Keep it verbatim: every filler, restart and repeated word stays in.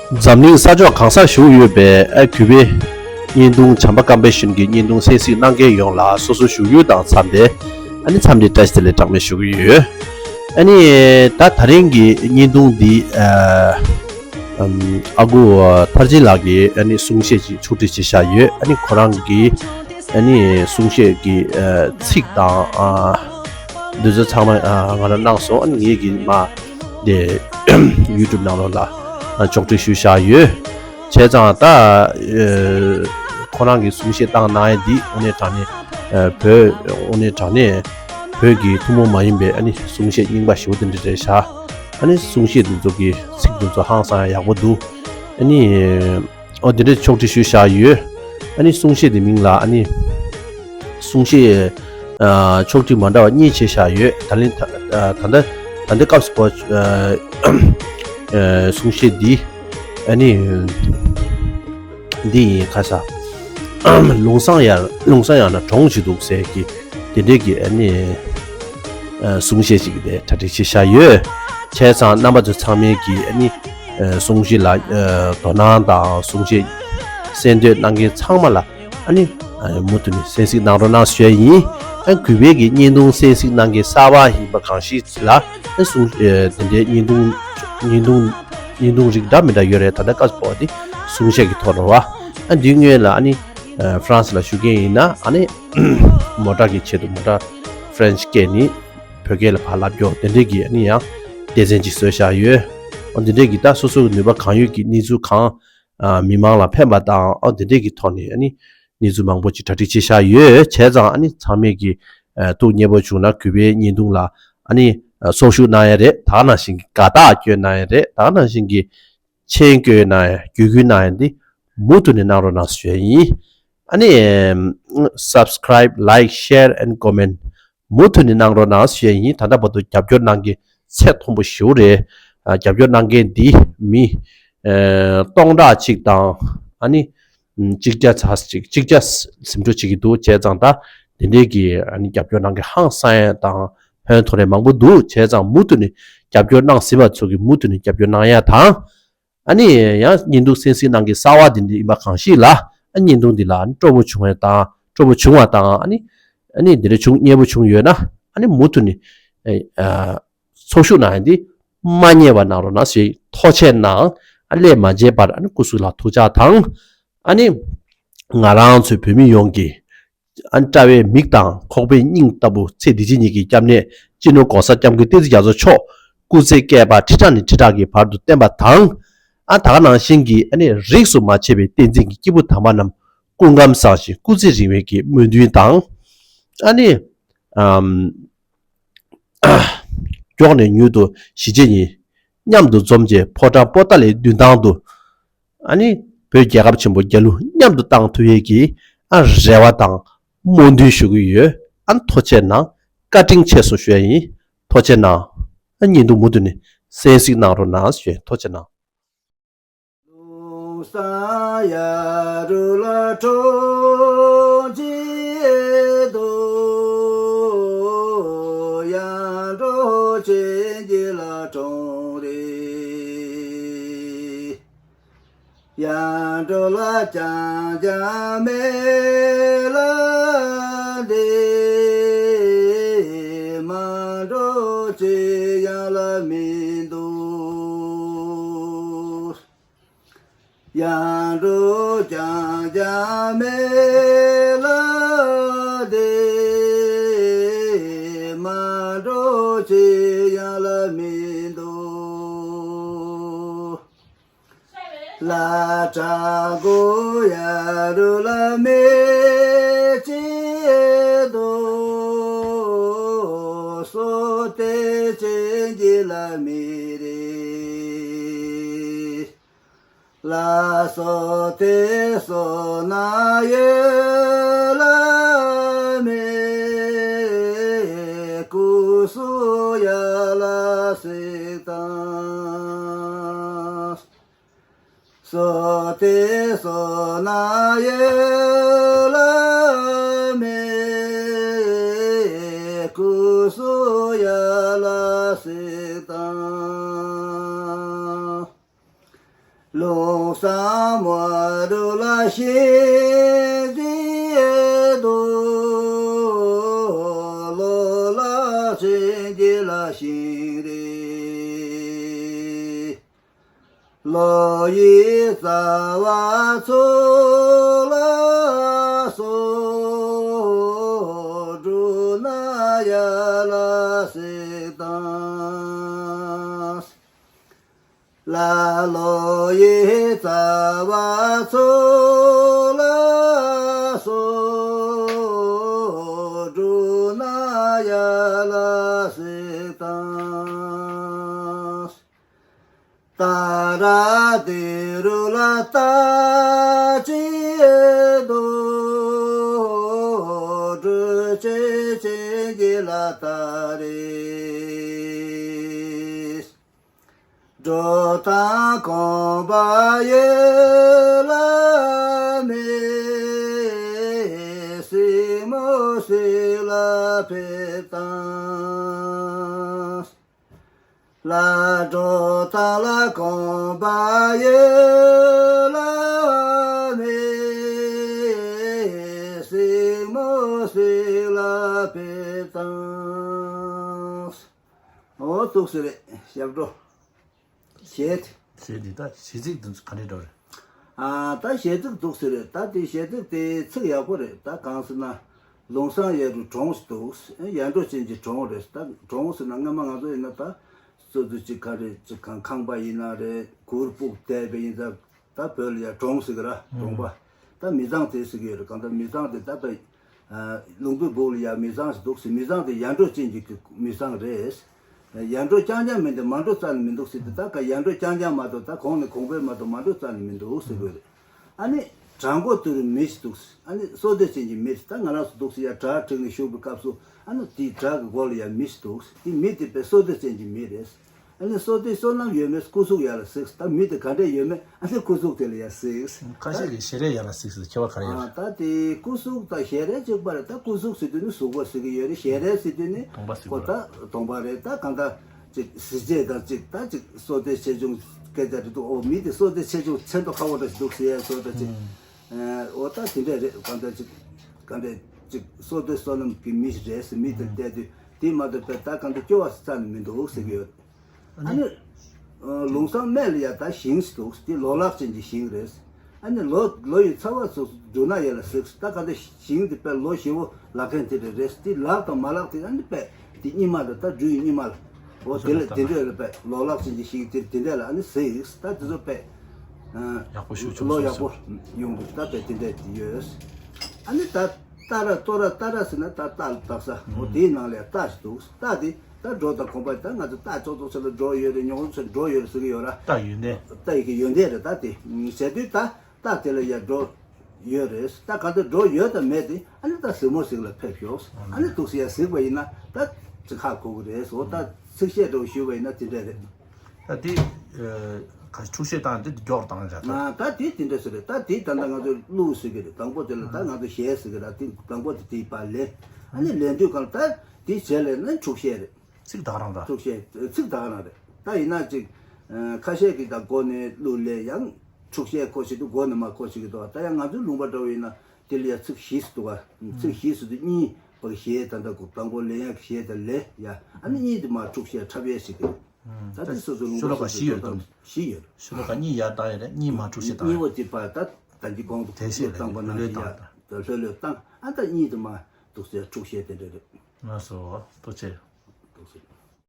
འཛམ་གླིང་ས་ཕྱོགས་གང་སར་བཞུགས་ཡོད་པའི་ཨ་གུས་པའི་བརྙན་ཐུང་བྱམས་པ་ཀམ་པའི་ཤུན་གྱི་བརྙན་ཐུང་གསན་གཟིགས་གནང་མཁན་ཡོངས་ལ་སོ་སོ་བཞུགས་ཡུལ་དང་འཚམས་པའི་ཨ་ནི་འཚམས་འདྲི་བཀྲ་ཤིས་བདེ་ལེགས་གྲངས་མེད་ཞུ་གི་ཡོད། ཨ་ནི་ད་ད་རིང་གི་བརྙན་ཐུང་འདི་ཨ་ཨམ་ཨ་ཁུ་མཐར་ཕྱིན་ལགས་ཀྱིས་ཨ་ནི་གསུང་བཤད་ཅིག་ཕྱོགས་སྒྲིག་བྱས་བཞག་ཡོད། ཨ་ནི་ཁོ་རང་གིས་ཨ་ནི་གསུང་བཤད་ཀྱི་ཨ་ཚིག་དང་ཨ་འདི་ཚོ་ཚང་མ་ཨ་ང་རང་གནང་སོང་། ཨ་ནི་ངེད་ཀྱིས་མ་དེ་ཡུ་ཊུབ་ནང་ལོགས་ལ་ཨ་ཕྱོགས་སྒྲིག་ཞུས་བཞག་ཡོད། བྱས་ཙང་ད་ཨ་ཁོ་རང་གིས་གསུང་བཤད་བཏང་གནང་ཡ་འདི་དངོས་གནས་དྲང་གནས་ཨ་བོད་དངོས་གནས་དྲང་གནས་བོད་ཀྱི་ཐུན་མོང་མ་ཡིན་པའི་ཨ་ནི་གསུང་བཤད་རྙིང་པ་ཞེ་པོ་དེ་འདྲ་རེད་ཤག་ཨ་ནི་གསུང་བཤད་འདི་ཚོ་གི་ཚིག་འདི་ཚོ་ཧང་སང་ཡག་པོ་འདུག་ཨ་ནི་ཨོ་དེ་འདྲ་ཕྱོགས་སྒྲིག་ཞུས་བཞག་ཡོད། ཨ་ནི་གསུང་བཤད་འདི་མིང་ལ་ཨ་ནི་གསུང་བཤད་ཨ་ཕྱོགས་སྒྲིག་མ་འདྲ་བ་གཉིས་བྱས་བཞག་ཡོད། ད་ལན་ད་ད་ལྟ་ད་ལྟ་སྐབས་སུ་བབ་ཨ་ཨ་གསུང་བཤད་འདི་ཨ་ནི་འདི་ཡིན། ཁ་ས་ལུང་བཟང་ཡར་ལུང་བཟང་ཡར་ན་གྲོང་ཞིག་འདུག་ཟེར་གྱི་དེ་འདྲའི་གི་ཨ་ནི་ཨ་གསུང་བཤད་ཅིག་དེ་གྲ་སྒྲིག་བྱས་བཞག་ཡོད། བྱས་ཙང་རྣམ་པ་ཚོ་ཚང་མས་གི་ཨ་ནི་ཨ་གསུང་བཤད་ལ་ཨ་དོ་སྣང་དང་གསུང་བཤད་གསན་འདོད་གནང་མཁན་ཚང་མ་ལ་ཨ་ནི་ཨ་མུ་མཐུད་ནས་གསན་གཟིགས་གནང་རོགས་གནང་ཞུ་ཡ་ཡིན། ཨ་གུས་པའི་གི་བརྙན་ཐུང་གསན་གཟིགས་གནང་མཁན་གསར་པ་ཡིན་པ་གང་ཞིག་ལ་ཨ་གསུང་ཨ་དེ་འདྲའི་བརྙན་ཐུང་བརྙན་ཐུང་བརྙན་ཐུང་རིགས་འདྲ་མི་འདྲ་ཡོད་རེད། ད་ལྟ་སྐབས་སུ་བབ་པ་དེ་གསུང་བཤད་ཀྱི་ཐོག་རེད་བ། ཨ་འདིའི་སྔོན་ལ་ཨ་ནི་ཨ་ཧྥ་རན་སི་ལ་བཞུགས་མཁན་ཡིན་ན་ཨ་ནི་མོ་ཊ་གི་ཆེད་དུ་མོ་ཊ་ཧྥ་རན་སི་སྐད་ནས་བོད་སྐད་ལ་ཕར་ལབ་རྒྱུ་དེ་འདྲས་ཀྱི་ཨ་ནི་ཡང་སྡེ་ཚན་ཅིག་བཟོས་བཞག་ཡོད། ཨ་འདི་འདྲས་ཀྱི་ད་སོ་སོའི་ནུས་པ་གང་ཡོད་ཀྱི་གནས་ཚུལ་གང་ཨ་མི་མང་ལ་ཕན་པ་དང་ཨ་འདི་འདྲས་ཀྱི་ཐོག་ནས་ཨ་ནི་གནས་ཚུལ་མང་པོ་ཅིག་གྲ་སྒྲིག་བྱས་བཞག་ཡོད། བྱས་ཙང་ཨ་ནི་ཚང་མས་ཀྱི་ཨ་ཐུགས་མཉེས་པོ་བྱུང་ན་གུས་པའི་བརྙན་ཐུང་ལ་ཨ་ནི་ཨ་ཚོགས་ཞུགས་གནང་ཡ་རེད། ད་ག་ནང་བཞིན་གྱི་དགའ་རྟགས་སྐྱོན་གནང་ཡ་རེད། ད་ག་ནང་བཞིན་གྱི་མཆན་བཀོད་གནང་ཡ་བརྒྱུད་སྐུལ་གནང་ཡ་འདི་མུ་མཐུད་ནས་གནང་རོགས་གནང་ཞུ་ཡ་ཡིན། ཨ་ནི་ཨམ་subscribe, like, share and comment མུ་མཐུད་ནས་གནང་རོགས་གནང་ཞུ་ཡ་ཡིན། ད་ལྟ་བར་དུ་རྒྱབ་སྐྱོར་གནང་མཁན་ཚད་མཐོན་པོ་ཞེ་པོ་རེད། ཨ་རྒྱབ་སྐྱོར་གནང་མཁན་འདི་མི་ཨ་སྟོང་ཕྲག་གཅིག་དང་ཨ་ནི་ཨམ་གཅིག་བརྒྱ་ཙམ་ཅིག་གཅིག་བརྒྱ་ཟིན་འགྲོ་བྱེད་ཀྱི་འདུག་བྱས་ཙང་ད་དེ་འདྲའི་གི་ཨ་ནི་རྒྱབ་སྐྱོར་གནང་མཁན་ཧང་སང་ཡ་དང་ཕན་ཐོགས་རེ་མང་པོ་འདུག་བྱས་ཙང་མུ་མཐུད་ནས་རྒྱབ་སྐྱོར་གནང་ཟིན་པ་ཚོ་གིས་མུ་མཐུད་ནས་རྒྱབ་སྐྱོར་གནང་ཡ་དང་། ཨ་ནི་ཡང་བརྙན་ཐུང་གསན་གཟིགས་གནང་མཁན་གསར་པ་དེ་འདྲ་ཡིན་པ་གང་ཞིག་ལ་ཨ་བརྙན་ཐུང་འདི་ལ་ཨ་ནི་སྤྲོ་པོ་བྱུང་བ་དང་སྤྲོ་པོ་བྱུང་བ་དང་ཨ་ནི་ཨ་ནི་འདི་འདྲ་བྱུང་མཉེས་པོ་བྱུང་ཡོད་ན་ཨ་ནི་མུ་མཐུད་ནས་ཨ་ཚོགས་ཞུགས་གནང་ཡ་འདི་མ་བསྙེལ་བ་གནང་རོགས་གནང་ཞེས་ཐུགས་རྗེ་གནང་། ཨ་ལས་མ་བརྗེད་པར་ཨ་ནི་སྐུ་གཟུགས་ལ་ཐུགས་ཅག་དང་། ཨ་ནི་ང་རང་ཚོའི་བོད་མི་ཡོངས་ཀྱི་ཨ་ནི་དཔྲལ་བའི་མིག་དང་ཁོག་པའི་སྙིང་ལྟ་བུ་ཚེ་འདི་ཕྱི་གཉིས་ཀྱི་སྐྱབས་གནས་སྤྱི་ནོར་༸གོང་ས་༸སྐྱབས་མགོན་བསྟན་འཛིན་རྒྱ་མཚོ་མཆོག་སྐུ་ཚེ་བསྐལ་པ་ཁྲི་ཕྲག་ནས་ཁྲི་ཕྲག་གི་བར་དུ་བརྟན་པ་དང་། ཨ་ད་ག་ནང་བཞིན་གྱི་ཨ་ནི་རིས་སུ་མ་ཆད་པའི་བསྟན་འཛིན་གྱི་སྐྱེས་བུ་དམ་པ་རྣམས་སྐུ་ཁམས་བཟང་ཞིང་སྐུ་ཚེ་རིང་བའི་གི་སྨོན་འདུན་དང་། ཨ་ནི་ཨམ་མགྱོགས་ནས་མྱུར་དུ་གཞིས་བྱེས་གཉིས་མཉམ་དུ་འཛོམས་རྗེས་ཕོ་བྲང་པོ་ཏཱ་ལའི་མདུན་ཐང་དུ། ཨ་ནི་བོད་རྒྱལ་ཁབ་ཆེན་པོ་རྒྱལ་གླུ་མཉམ་དུ་བཏང་ཐུབ་ཡས་ཀྱི་ཨ་རེ་བ་དང་སྨོན་འདུན་ཞུ་གི་ཡོད། ཨ་ནི་ཐུགས་རྗེ་གནང་། བཀའ་དྲིན་ཆེ་ཞུ་ཡ་ཡིན། ཐུགས་རྗེ་གནང་། ཨ་བརྙན་ཐུང་མུ་མཐུད་ནས་གསན་གཟིགས་གནང་རོགས་གནང་ཞུ་ཡ་ཐུགས་རྗེ་གནང་། ལུང་བསམ་མ་རུ་ལ་ཤེས་རིག་དུ། ལོ་ལ་ཆེན་གྱི་ལ་ཤེས་རིག་ལོ་ཡི་རྩ་བ་ཚོ་ལ་སོགས་འབྲུ་སྣ་ཡ་ལ་སིག་དང་། ལ་ལོ་ཡི་རྩ་བ་ཚོ་ལ་སོགས་འབྲུ་སྣ་ཡ་ལ་སིག་དང་། ཏཱ་ར་ཏི་རུ་ལ་ཏཱ་ཅི་དོ། འབྲུ་ཅི་ཅི་གི་ལ་ཏཱ་རི། འགྲོ་དང་གོམ་པ་ཡེ་ལ་མེ། སིག་མོ་སིག་ལ་ཕེབས་དང་། ལ་འགྲོ་དང་ལ་གོམ་པ་ཡེ་ལ་མེ། སིག་མོ་སིག་ལ་ཕེབས་དང་། འོ་འདུག་སེ་རེད་ཞབས་བྲོ། གཞས་དེ། གཞས་འདི་ད་གཞས་ཚིག་འདི་ཚོ་ག་འདྲས་འདྲ་རེད། ཨ་ད་གཞས་ཚིག་འདུག་སེ་རེད། ད་དེ་གཞས་ཚིག་དེ་ཚིག་ཡག་པོ་རེད། ད་གང་ཟེར་ན། ལུང་བསམ་ཡ་རུ་གྲོང་ཞིག་འདུག་ཡར་འབྲོག་ཅན་གྱི་གྲོང་རེད། ད་གྲོང་ཟེར་ན་སྔ་མ་ང་ཚོ་ཡིན་ན་ད་སོ་སོ་ཅིག་ག་རེ་ཅིག་ཁང་ཁང་པ་ཡིན་ན་རེད། གུར་ཕུབ་བསྡད་པ་ཡིན་ཙང་ད་བོད་ལ་ཡ་གྲོང་ཟེར་གི་ར་གྲོང་པ། ད་མི་ཚང་དེ་ཟེར་གི་ཡོད་རེད། གང་ལྟར་མི་ཚང་དེ་ད་ལྟ་ལུང་པའི་སྦུག་ལ་ཡ་མི་ཚང་ཞིག་འདུག་ཟེར། མི་ཚང་དེ་ཡར་འབྲོག་ཅན་གྱི་མི་ཚང་རེད། ཡར་འབྲོག་རྐྱང་རྐྱང་མིན་ཏེ་མར་འབྲོག་རྩ་ནས་མི་འདུག་ཟེར་ཏེ། ད་ག་ཡར་འབྲོག་རྐྱང་རྐྱང་མ་གཏོགས་ད་གོང་ནས་གོང་འཕེལ་མ་གཏོགས་མར་འབྲོག་རྩ་ནས་མི་འདུག་ཟེར་དགོས་རེད། ཨ་ནི་བྲག་མགོ་དེ་རུ་མི་ཞིག་འདུག་ཨ་ནི་བསོད་བདེ་ཅན་གྱི་མི་ཞིག་ད་ང་རང་ཚོ་འདུག་ཟེར་ཡ་བྲག་བསྒྲིགས་ནས་བཞུགས་པའི་སྐབས་སུ་ཨ་ནི་དེའི་བྲག་གི་མགོ་ལ་ཡ་མི་ཞིག་འདུག་དེ་མི་དེ་དཔེ་བསོད་བདེ་ཅན་གྱི་མི་རེད། ཨ་ནི་བསོད་བདེ་བསོད་ནམས་ཡོད་མེད་སྐུ་གཟུགས་ཡར་ལ་གཟིགས། ད་མི་དེ་ག་འདྲས་ཡོད་མེད་ཨ་ནི་སྐུ་གཟུགས་དེ་ལ་ཡ་གཟིགས། ཁ་ཤས་ཀྱིས་ཞལ་རས་ཡར་ལ་གཟིགས་ཟེར་ཁྱད་པར་ག་རེ་ཡོད་རེད། ཨ་ད་དེ་སྐུ་གཟུགས་དང་ཞལ་རས་གཅིག་པ་རེད། ད་སྐུ་གཟུགས་ཟེར་དུས་ནི་གཟུགས་པོ་ཟེར་གི་ཡོད་རེད། ཞལ་རས་ཟེར་དུས་ནི་གདོང་པ་ཟེར་གོ་གོ་རེད། ད་གདོང་པ་རེད། ད་གང་ལྟར་ཅིག་གཟི་བརྗིད་དང་ཅིག་ད་ཅིག་བསོད་བདེ་ཆེ་ཆུང་སྐད་ཆ་རེད་འདུག་ཨོ་མི་དེ་བསོད་བདེ་ཆེ་ཆུང་ཚད་མཐོ་ཁ་བོ་འདྲ་ཞིག་འདུག་ཟེར་ཡ་བཟོ་འདྲ་ཅིག་ཨོ་ད་དེ་འདྲས་རེད། གང་ལྟར་ཅིག་གང་འདྲས་ཅིག་བསོད་བདེ་བསོད་ནམས་ཀྱི་མི་ཞིག་རེད་ཟེར། མི་དེ་བལྟས་དུས་དེ་མ་གཏོགས་པའི་ད་གང་ལྟར་སྐྱོ་བ་རྩ་ནས་མི་འདུག་ཟེར་གི་ཡོད། ཨ་ནི། ལུང་བསམ་སྨད་ལ་ཡ་ད་ཞིང་ཞིག་འདུག་དེ་ལོ་ལེགས་ཅན་གྱི་ཞིང་རེད། ཨ་ནི་ལོ་ལོ་ཡི་ཚ་བ་སོགས་སུ་འབྲུ་སྣ་ཡ་ལ་གཟིགས། ད་ག་འདྲ་ཞིང་དེ་དཔེ་ལོ་བཞི་བོ་ལག་མཁན་དེ་རེད་རེད། དེ་ལག་དང་མ་ལག་དེ་ཨ་ནི་དཔེ་དེ་གཉིས་མ་ལ་ད་འབྲུ་ཡི་གཉིས་མ་ལ་འོ་དེ་ལ་དེ་འདྲ་ལ་དཔེ་ལོ་ལེགས་ཅན་གྱི་ཞིང་དེ་དེ་འདྲ་ལ་ཨ་ནི་གཟིགས། ད་དེ་ཚོ་དཔེ་ཡག་པོ་ཞིག་བྱུང་ལོ་ཡག་པོ་ཡོང་འདུག་ད་དཔེ་དེ་འདྲ་དེ་ཡོད། ཨ་ནི་ད་རྟ་ར་ལྟོ་ར་རྟ་ར་ཟེར་ན་ད་རྟ་ལ་བཏགས་ས་འོ་དེའི་ནང་ལ་ཡ་རྟ་ཞིག་འདུག་རྟ་དེ། ད་འབྲོག་དང་གོམ་པ་ད་ང་ཚོ་རྟ་ཅོག་ཅོག་ཆེ་ལ་འབྲོག་ཡོད་རེད། ཉོག་ཉོག་ཆེ་འབྲོག་ཡོད་རེད་ཟེར་གི་ཡོད་ར། རྟ་ཡོན་ཏན། རྟ་ཡི་གི་ཡོན་ཏན་རེད། ད་དེ་བྱས་དུས་ད་རྟ་དེ་ལ་ཡ་འབྲོག་ཡོད་རེད། ད་ག་ཚོད་འབྲོག་ཡོད་དང་མེད་དེ་ཨ་ནི་ད་གཟིགས་མོ་གཟིགས་ལ་ཕེབས་ཤོག་ཨ་ནི་འདུག་སེ་ཡ་གཟིགས་པ་ཡིན་ན་ད་ཅིག་ཧ་གོ་གི་རེད། འོ་ད་ཚིག་བཤད་འདྲ་བོ་ཞུས་པ་ཡིན་ན་དེ་འདྲ་རེད། ད་དེ་ག་འཁྲུག་བཤད་བཏང་དེ་མགྱོགས་བཏང་ར། ད་ད་དེ་དེ་འདྲ་ཟེར་རེད། ད་དེ་ད་ལྟ་ང་ཚོ་གླུ་ཟེར་གི་རེད། དང་པོ་དེ་ལ་ད་ང་ཚོ་གཞས་ཟེར་གི་ར། དེ་དང་པོ་དེ་དེའི་བར་ལེན། ཨ་ནི་ལེན་དུས་གང་ལ་ད་དེ་བྱས་ལས་ན་འཁྲུག་བཤད་རེད། ཚིག་ད་ག་རང་ར། འཁྲུག་བཤད་ཚིག་ད་ག་རང་རེད། ད་ཡིན་ན་ཅིག་ཁ་ཤས་ཀྱིས་ད་མགོ་ནས་གླུ་ལེན་ཡང་འཁྲུག་བཤད་ཁོ་བྱེད་དུས་མགོ་ནས་མར་ཁོ་བྱེད་ཀྱི་འདུག་ད་ཡང་ང་ཚོའི་ལུང་པ་འདྲ་བོ་ཡིན་ན་དེ་ལ་ཡ་ཚིག་བཞི་ཟེར་འདུག་ག་ཚིག་བཞི་ཟེར་དུས་གཉིས་པ་གཞས་ད་ལྟ་གོ་དང་པོ་ལེན་ཡག་གཞས་དེ་ལེན་ཡ། ཨ་ནི་གཉིས་དེ་མར་འཁྲུག་བཤད་འཁྲབ་ཡས་ཤིག་གི་ད་དེ་སོ་སོ་ལུང་པ་སོ་སོ་བཞི་ཡོད་དམ། བཞི་ཡོད། ཤོ་ལོ་ཀ་གཉིས་ཡར་བཏང་ཡོད་རེད། གཉིས་མར་འཁྲུག་བཤད་བཏང་ཡོད། གཉིས་པ་དེ་པ་ད་ད་གི་གོང་དུ་དེ་བཤད་ལས་བཏང་པ་ནང་ལྷོད་ལྷོད་བཞི་ཡ་བཏང་ད་ལྷོད་ལྷོད་བཏང་། ཨ་ད་གཉིས་དེ་མར་འདུག་སེ་འཁྲུག་བཤད་དེ་འདྲ་རེད། ལགས་སོ། ཐུགས་རྗེ་ཆེ། འདུག་སེ།